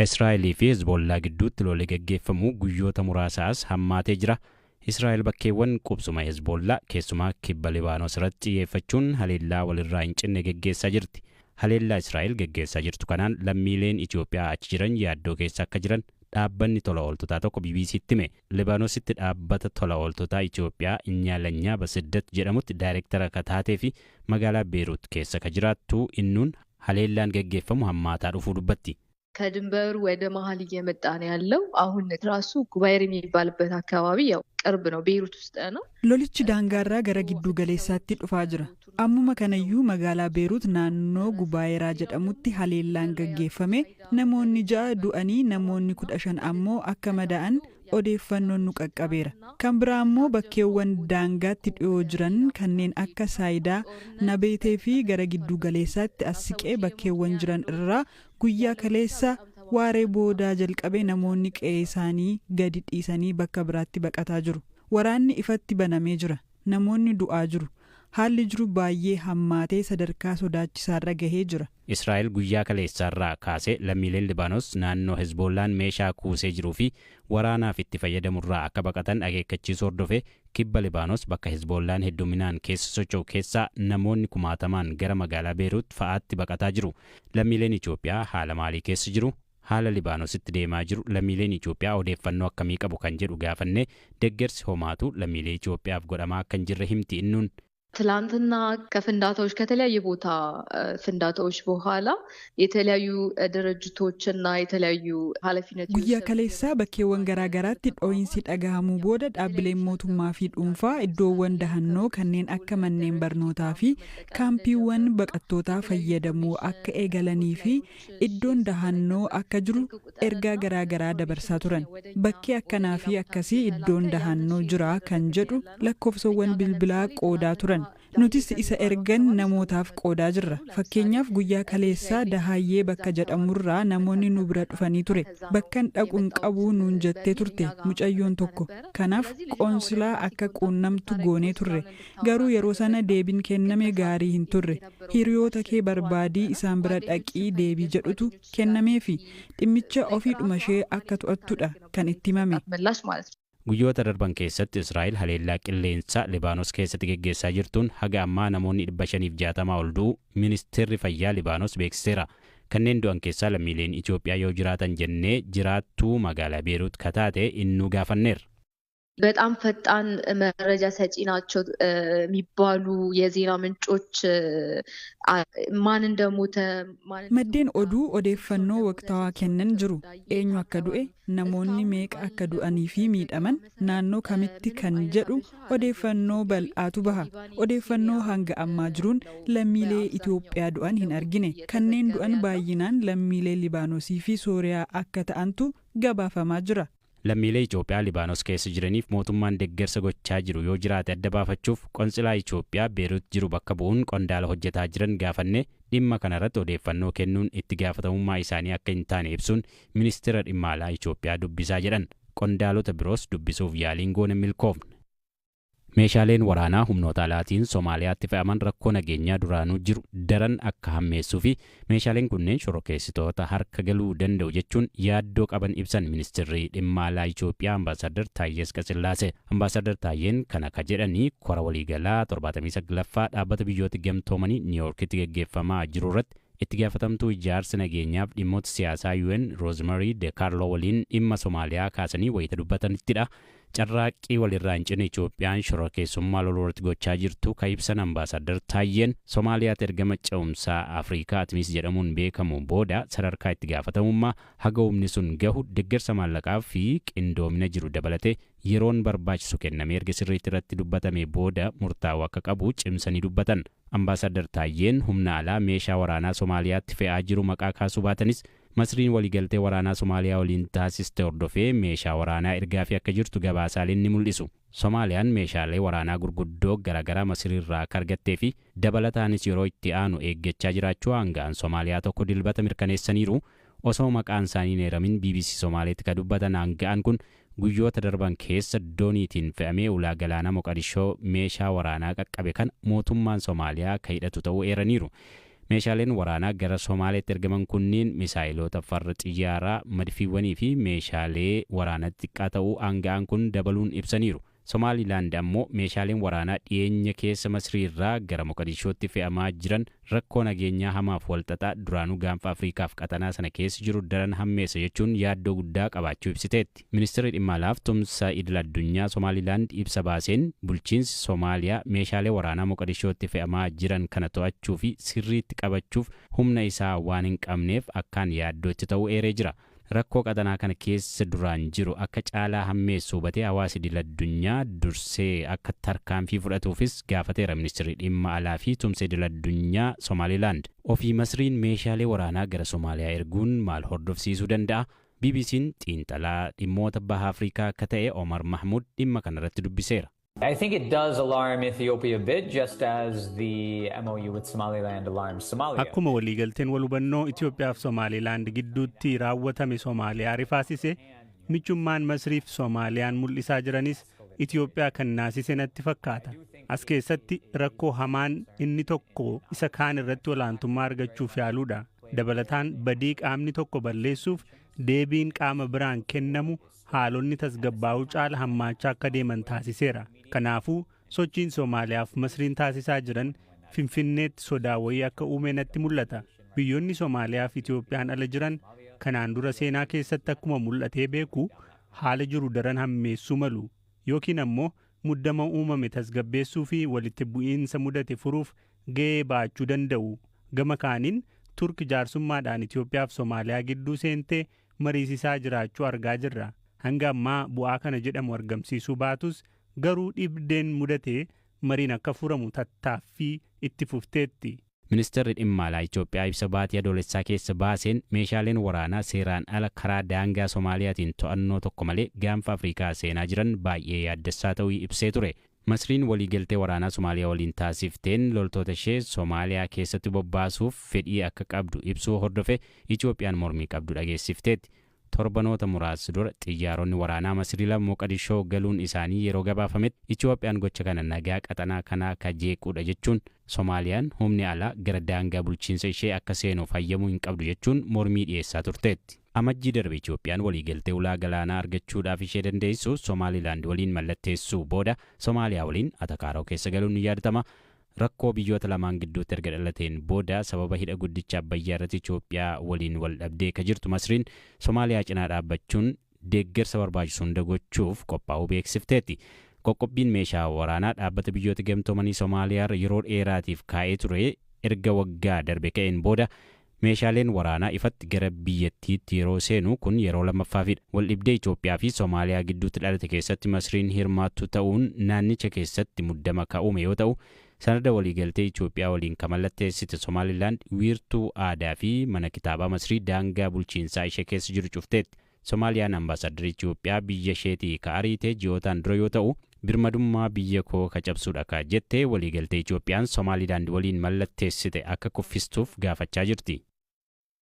Israa'elii fi Hezbollaa gidduutti lolli gaggeeffamu guyyoota muraasaas hammaatee jira. Israa'el bakkeewwan qubsuma Hezbollaa keessumaa kibba Libaanos irratti xiyyeeffachuun haleellaa walirraa hin cinne geggeessaa jirti. Haleellaa Israa'el geggeessaa jirtu kanaan lammiileen Itoophiyaa achi jiran yaaddoo keessa akka jiran dhaabbanni tola ooltotaa tokko BBCtti hime. Libaanositti dhaabbata tola ooltotaa Itoophiyaa Inyaalanyaa Basiddat jedhamutti daayirektara akka taatee fi magaalaa Beeruut keessa ka jiraattu innuun haleellaan geggeeffamu hammaataa dhufuu dubbatti. ከድንበሩ ወደ መሀል እየመጣ ነው ያለው። አሁን ራሱ ጉባኤር የሚባልበት አካባቢ ያው ቅርብ ነው፣ ቤይሩት ውስጥ ነው። Lolichi daangaarraa gara giddu galeessaatti dhufaa jira. Ammuma kanayyuu magaalaa Beeruut naannoo Gubaayeraa jedhamutti haleellaan gaggeeffame namoonni 6 du'anii namoonni 15 ammoo akka madaa'an odeeffannoon nu qaqqabeera. Kan biraa ammoo bakkeewwan daangaatti dhiyoo jiran kanneen akka Saayidaa, Nabeetee fi gara giddu galeessaatti as siqee bakkeewwan jiran irraa guyyaa kaleessa waaree boodaa jalqabee namoonni qe'ee isaanii gadi dhiisanii bakka biraatti baqataa jiru. Waraanni ifatti banamee jira. Namoonni du'aa jiru. Haalli jiru baay'ee hammaatee sadarkaa sodaachisaarra gahee jira. Israa'el guyyaa kaleessaarraa kaasee lammiileen Libaanos naannoo Hezbollaan meeshaa kuusee jiruu fi waraanaaf itti fayyadamurraa akka baqatan akeekkachiisuu hordofee kibba Libaanos bakka Hezbollaan hedduminaan keessa socho'u keessaa namoonni kumaatamaan gara magaalaa Beeruut fa'aatti baqataa jiru. Lammiileen Itoophiyaa haala maalii keessa jiru? Haala Libaanositti deemaa jiru lammiileen Itoophiyaa odeeffannoo akkamii qabu kan jedhu gaafannee deeggarsi homaatu lammiilee Itoophiyaaf godhamaa akka hin jirre himti innuun. ትላንትና ከፍንዳታዎች ከተለያየ ቦታ ፍንዳታዎች በኋላ የተለያዩ ድርጅቶች እና የተለያዩ ኃላፊነት Guyyaa kaleessaa bakkeewwan garaagaraatti dhoohinsi dhagahamuu booda dhaabbileen mootummaa fi dhuunfaa iddoowwan dahannoo kanneen akka manneen barnootaa fi kaampiiwwan baqattootaa fayyadamuu akka eegalanii fi iddoon dahannoo akka jiru ergaa garaagaraa dabarsaa turan. Bakkee akkanaa fi akkasii iddoon dahannoo jira kan jedhu lakkoofsawwan bilbilaa qoodaa turan. Nutis isa ergan namootaaf qoodaa jirra. Fakkeenyaaf guyyaa kaleessaa Dahaayyee bakka jedhamurraa namoonni nu bira dhufanii ture. Bakkan dhaquun qabuu nuun jettee turte mucayyoon tokko. Kanaaf qoonsilaa akka quunnamtu goonee turre. Garuu yeroo sana deebiin kenname gaarii hin turre. Hiriyoota kee barbaadii isaan bira dhaqii deebii jedhutu kennameefi dhimmicha ofiidhuma ishee akka to'attudha kan itti himame. ምላሽ ማለት ነው። Guyyoota darban keessatti Israa'el haleellaa qilleensaa Libaanos keessatti geggeessaa jirtuun haga ammaa namoonni 560 ol du'u ministeerri fayyaa Libaanos beeksiseera. Kanneen du'an keessaa lammiileen Itoophiyaa yoo jiraatan jennee jiraattuu magaalaa Beeruut kataate innuu gaafanneerra. በጣም ፈጣን መረጃ ሰጪ ናቸው የሚባሉ የዜና ምንጮች ማን እንደሞተ Maddeen oduu odeeffannoo waqtaawaa kennan jiru. Eenyu akka du'e, namoonni meeqa akka du'anii fi miidhaman, naannoo kamitti kan jedhu odeeffannoo bal'aatu baha. Odeeffannoo hanga ammaa jiruun lammiilee Itoophiyaa du'an hin argine. Kanneen du'an baay'inaan lammiilee Libaanosii fi Sooriyaa akka ta'antu gabaafamaa jira. Lammiilee Itoophiyaa Libaanos keessa jiraniif mootummaan deeggarsa gochaa jiru yoo jiraate adda baafachuuf qonsilaa Itoophiyaa Beeruut jiru bakka bu'uun qondaala hojjetaa jiran gaafannee dhimma kanarratti odeeffannoo kennuun itti gaafatamummaa isaanii akka hin taane ibsuun ministeera dhimma alaa Itoophiyaa dubbisaa jedhan. Qondaalota biroos dubbisuuf yaaliin goone milkoofne. Meeshaaleen waraanaa humnoota alaatiin Somaaliyaatti fe'aman rakkoo nageenyaa duraanuu jiru daran akka hammeessuu fi meeshaaleen kunneen shororkeessitoota harka galuu danda'u jechuun yaaddoo qaban ibsan ministeerri dhimma alaa Itoophiyaa Ambaasaddar Taayyee Asqasillaasee. Ambaasaddar Taayyeen kana ka jedhanii kora waliigalaa 79ffaa dhaabbata biyyoota gamtoomanii Niiwuorkitti geggeeffamaa jiru irratti itti gaafatamtuu ijaarsa nageenyaaf dhimmoota siyaasaa UN Roozmarii De Kaarloo waliin dhimma Somaaliyaa kaasanii wayita dubbatanittidha. Carraaqqii walirraa hin cinne Itoophiyaan shororkeessummaa loluu irratti gochaa jirtu kan ibsan Ambaasaddar Taayyeen Somaaliyaatti ergama ce'umsaa Afrikaa Atimis jedhamuun beekamu booda sadarkaa itti gaafatamummaa haga humni sun gahu deeggarsa maallaqaa fi qindoomina jiru dabalatee yeroon barbaachisu kennamee erga sirriitti irratti dubbatame booda murtaa'uu akka qabu cimsanii dubbatan. Ambaasaddar Taayyeen humna alaa meeshaa waraanaa Somaaliyaatti fe'aa jiru maqaa kaasuu baatanis Masriin waliigaltee waraanaa Somaaliyaa waliin taasiste hordofee meeshaa waraanaa ergaafii akka jirtu gabaasaaleen ni mul'isu. Somaaliyaan meeshaalee waraanaa gurguddoo garaagaraa Masriirraa akka argattee fi dabalataanis yeroo itti aanu eeggachaa jiraachuu aanga'aan Somaaliyaa tokko dilbata mirkaneessaniiru. Osoo maqaan isaanii hin eeramin BBC Somaaleetti kan dubbatan aanga'aan kun guyyoota darban keessa dooniitiin fe'amee ulaa galaanaa Moqadishoo meeshaa waraanaa qaqqabe kana mootummaan Somaaliyaa kan hidhatu ta'uu eeraniiru. Meeshaaleen waraanaa gara Somaaliyaatti ergaman kunniin misaayiloota farra xiyyaaraa, madfiiwwanii fi meeshaalee waraanaa xiqqaa ta'uu aanga'aan kun dabaluun ibsaniiru. Somaalilaand ammoo meeshaaleen waraanaa dhiyeenya keessa Masriirraa gara Moqodishootti fe'amaa jiran rakkoo nageenyaa hamaaf walxaxaa duraanuu gaanfa Afriikaaf qaxanaa sana keessa jiru daran hammeessa jechuun yaaddoo guddaa qabaachuu ibsiteetti. Ministeerri dhimma alaaf tumsa idil addunyaa Somaalilaand ibsa baaseen bulchiinsi Somaaliyaa meeshaalee waraanaa Moqodishootti fe'amaa jiran kana to'achuu fi sirriitti qabachuuf humna isaa waan hin qabneef akkaan yaaddootti ta'uu eeree jira. Rakkoo qaxanaa kana keessa duraan jiru akka caalaa hammeessu hubatee hawaasi idil addunyaa dursee akka tarkaanfii fudhatuufis gaafateera ministeerri dhimma alaa fi tumsa idil addunyaa Somaalilaand. Ofii Masriin meeshaalee waraanaa gara Somaaliyaa erguun maal hordofsiisuu danda'a? BBC'n xiinxalaa dhimmoota baha Afrikaa akka ta'e Omar Mahmud dhimma kanarratti dubbiseera. I think it does alarm Ethiopia a bit, just as the MOU with Somaliland alarms Somalia. Akkuma waliigalteen wal hubannoo Itoophiyaa fi Somaalilaand gidduutti raawwatame Somaaliyaa rifaasise, michummaan Masriif Somaaliyaan mul'isaa jiranis Itoophiyaa kan naasise natti fakkaata. As keessatti rakkoo hamaan inni tokko isa kaan irratti olaantummaa argachuuf yaaluudha. Dabalataan badii qaamni tokko balleessuuf deebiin qaama biraan kennamu haalonni tasgabbaa'uu caala hammaachaa akka deeman taasiseera. Kanaafuu sochiin Somaaliyaaf Masriin taasisaa jiran Finfinneetti sodaa wayii akka uume natti mul'ata. Biyyoonni Somaaliyaa fi Itoophiyaan ala jiran kanaan dura seenaa keessatti akkuma mul'atee beeku haala jiru daran hammeessuu malu yookiin ammoo muddama uumame tasgabbeessuu fi walitti bu'iinsa mudate furuuf ga'ee baachuu danda'u. Gama kaaniin Turk jaarsummaadhaan Itoophiyaa fi Somaaliyaa gidduu seentee mariisisaa jiraachuu argaa jirra. Hanga ammaa bu'aa kana jedhamu argamsiisuu baatus garuu dhibdeen mudate mariin akka furamu tattaaffii itti fufteetti. Ministeerri dhimma alaa Itoophiyaa ibsa baatii adoolessaa keessa baaseen meeshaaleen waraanaa seeraan ala karaa daangaa Somaaliyaatiin to'annoo tokko malee gaanfa Afrikaa seenaa jiran baay'ee yaaddessaa ta'uu ibsee ture. Masriin waliigaltee waraanaa Somaaliyaa waliin taasifteen loltoota ishee Somaaliyaa keessatti bobbaasuuf fedhii akka qabdu ibsuu hordofe Itoophiyaan mormii qabdu dhageessifteetti. Torbanoota muraasa dura xiyyaaronni waraanaa Masrii lama Moqodishoo galuun isaanii yeroo gabaafametti Itoophiyaan gocha kana nagaa qaxanaa kanaa ka jeequudha jechuun Somaaliyaan humni alaa gara daangaa bulchiinsa ishee akka seenuuf hayyamuu hin qabdu jechuun mormii dhiyeessaa turteetti. Amajjii darbe Itoophiyaan waliigaltee ulaa galaanaa argachuudhaaf ishee dandeessu Somaalilaand waliin mallatteessuu booda Somaaliyaa waliin atakaaroo keessa galuun ni yaadatama. Rakkoo biyyoota lamaan gidduutti erga dhalateen booda sababa hidha guddicha Abbayyaa irratti Itoophiyaa waliin wal dhabdee ka jirtu Masriin Somaaliyaa cinaa dhaabbachuun deeggarsa barbaachisu hunda gochuuf qophaa'uu beeksifteetti. Qoqqobbiin meeshaa waraanaa dhaabbata biyyoota gamtoomanii Somaaliyaa yeroo dheeraatiif kaa'ee ture erga waggaa darbe ka'een booda meeshaaleen waraanaa ifatti gara biyyattiitti yeroo seenu kun yeroo lammaffaafidha. Waldhibdee Itoophiyaa fi Somaaliyaa gidduutti dhalate keessatti Masriin hirmaattu ta'uun naannicha keessatti muddama ka'uume yoo ta'u, sanada waliigaltee Itoophiyaa waliin kan mallatteessite Somaalilaand wiirtuu aadaa fi mana kitaabaa Masrii daangaa bulchiinsaa ishee keessa jiru cufteetti. Somaaliyaan ambaasaaddara Itoophiyaa biyya isheetii ka ariite ji'ootaan dura yoo ta'u, birmadummaa biyya koo ka cabsuudha ka jettee waliigaltee Itoophiyaan Somaalilaand waliin mallatteessite akka kuffistuuf gaafachaa jirti.